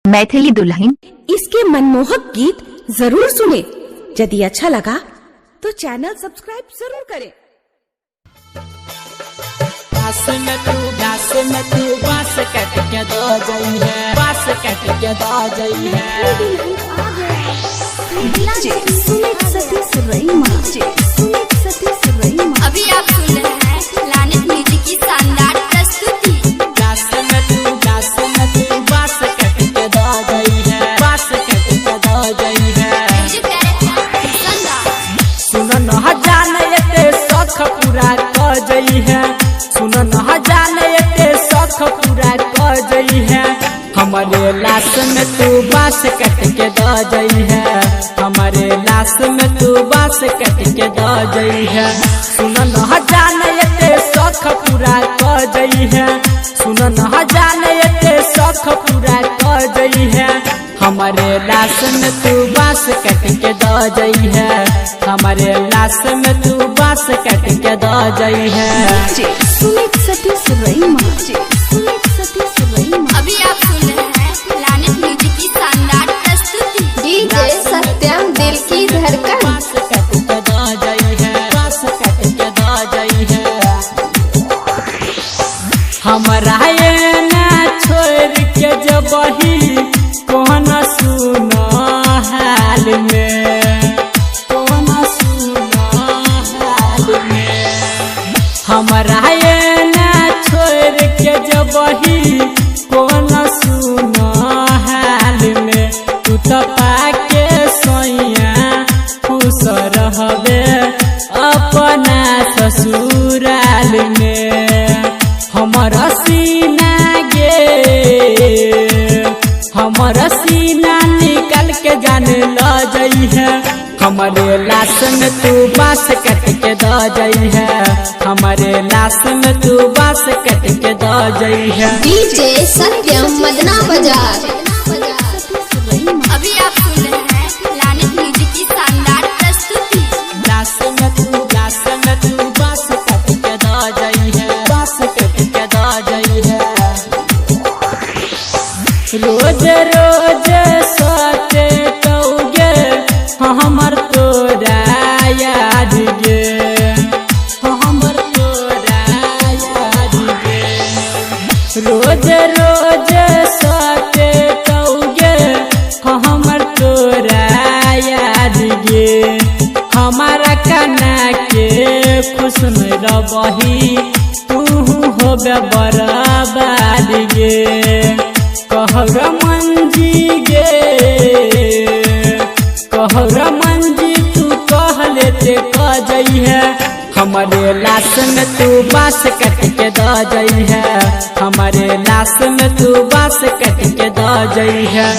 मैथिली दुल्हन। इसके मनमोहक गीत जरूर सुने। यदि अच्छा लगा तो चैनल सब्सक्राइब जरूर करें। बास में तू, बास में तू, बास कट के दो जई है, बास कट के दो जई है। सुमित सतीश रईमा, सुमित सतीश रईमा। अभी आप सुन रहे हैं प्लैनेट म्यूजिक की शानदार प्रस्तुति। बास में तू, बास में तू, बास कट के दो जई है, बास कट के दो जई है। म्यूजिक डायरेक्टर संदा। सुन न जान एते शौख पूरा क जई है, सुन न जान एते शौख पूरा क जई है। हमारे लाश में तू बास कट के द जई है, हमारे लाश में तू बास कट के द जई है। सुन न जान एते शौख पूरा क जई है, सुन न जान एते शौख पूरा क जई है। हमारे लाश में तू बास कट के द जई है, हमारे लाश में तू बास कट के द जई है। सुमित सतीश रईमा, सुमित सतीश रईमा। अभी आप सुन रहे हैं प्लैनेट म्यूजिक की शानदार प्रस्तुति। डीजे सत्यम दिल की धड़कन। बास कट के द जई है, बास कट के द जई है। हमरा ये ना छोड़ के जबही कोन सुन हाल में, कोन सुन हाल में। हमरा ये ना छोड़ के जबही कोन सुन हाल में। तू तो पाके सोइया खुश रहबे अपना ससुराल में। हमर सीना गे, हमर सीना निकाल के जाने ल जई है। हमारे लाश में तू बास कट के द जई है, हमारे लाश में तू बास कट के द जई है। डीजे सत्यम मदना बाजार। अभी आप सुन रहे हैं प्लैनेट म्यूजिक की शानदार प्रस्तुति। लाश में तू, लाश में तू, बास कट के द जई है, बास कट के द जई है। रोज रोज सोते तौगे हमर तोरा याद गे, हमर तोरा याद गे। रोज रोज सोते तौगे हमर तोरा याद गे। हमारा कना के खुश नहीं रही तू होबे बर्बाद गे। कहौ रमन जी गे, कहौ रमन जी तू कह लेते कह जई है। हमारे लाश में तू बास कट के द जई है, हमारे लाश में तू बास कट के द जई है।